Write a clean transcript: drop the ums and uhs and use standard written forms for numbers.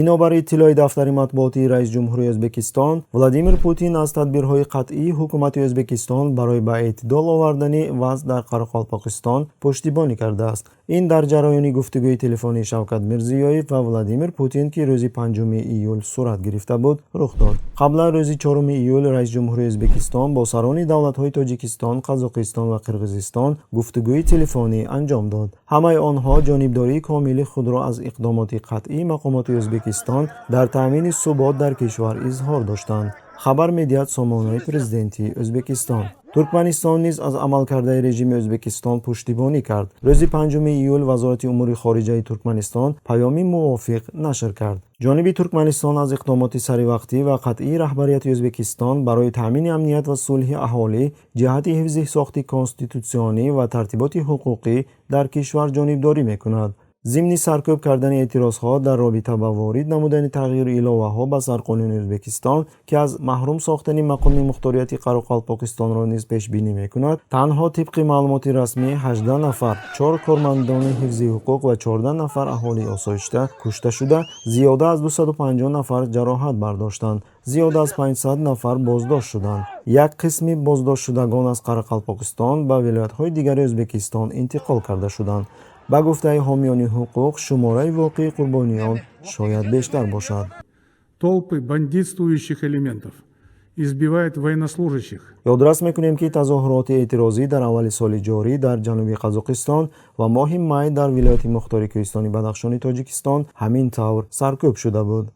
Бинобар иттилои дафтари матбуотии раиси ҷумҳурии Ӯзбекистон, Владимир Путин аз тадбирҳои қатъии ҳукумати Ӯзбекистон барои ба эътидол овардани вазъ дар Қарақалпоқистон пуштибонӣ кардааст. Ин дар ҷараёни гуфтугӯи телефонии Шавкат Мирзиёев ва Владимир Путин, ки рӯзи 5 июл сурат гирифта буд, рух дод. Қаблан рӯзи 4 июл раиси ҷумҳурии Ӯзбекистон бо сарони давлатҳои Тоҷикистон, Қазоқистон ва Қирғизистон гуфтугӯи телефонӣ анҷом дод. Ҳамаи онҳо ҷонибдории комили худро аз иқдомоти қатъии мақомоти Ӯзбекистон дар таъмини субот дар кишвар изҳор доштанд, хабар медиҳад сомонаи президенти Ӯзбекистон. Туркманистон низ аз амалкардаи режими Ӯзбекистон пуштибонӣ кард. Рӯзи 5 июл Вазорати умури хориҷаи Туркманистон паёми мувофиқ нашр кард. Ҷониби Туркманистон аз иқдомоти саривақтӣ ва қатъии раҳбарияти Ӯзбекистон барои таъмини амният ва сулҳи аҳолӣ ҷиҳати ҳифзи сохти конститутсионӣ ва тартиботи ҳуқуқӣ дар кишвар ҷонибдорӣ мекунад. Зимни саркӯб кардани эътирозҳо дар робита ба ворид намудани тағйиру иловаҳо ба Сарқонуни Ӯзбекистон, ки аз маҳрум сохтани мақоми мухторияти Қарақалпоқистонро низ пешбинӣ мекунад, танҳо тибқи маълумоти расмӣ 18 нафар, чор кормандони ҳифзи ҳуқуқ ва 14 нафар аҳолии осоишта кушта шуда, зиёда аз 250 нафар ҷароҳат бардоштанд, зиёда аз 500 нафар боздошт шуданд. Як қисми боздоштшудагон аз Қарақалпоқистон ба вилоятҳои дигари Ӯзбекистон интиқол карда шуданд. Ба гуфтаи ҳомиёни ҳуқуқ, шумораи воқеии қурбониён шояд бештар бошад. Толпы бандитствующих элементов избивают военнослужащих. Ёдрас мекунем, ки тазоҳуроти эътирозӣ дар аввали соли ҷорӣ дар ҷануби Қазоқистон ва моҳи май дар вилояти мухтори Кӯҳистони Бадахшони Тоҷикистон ҳамин тавр саркӯб шуда буд.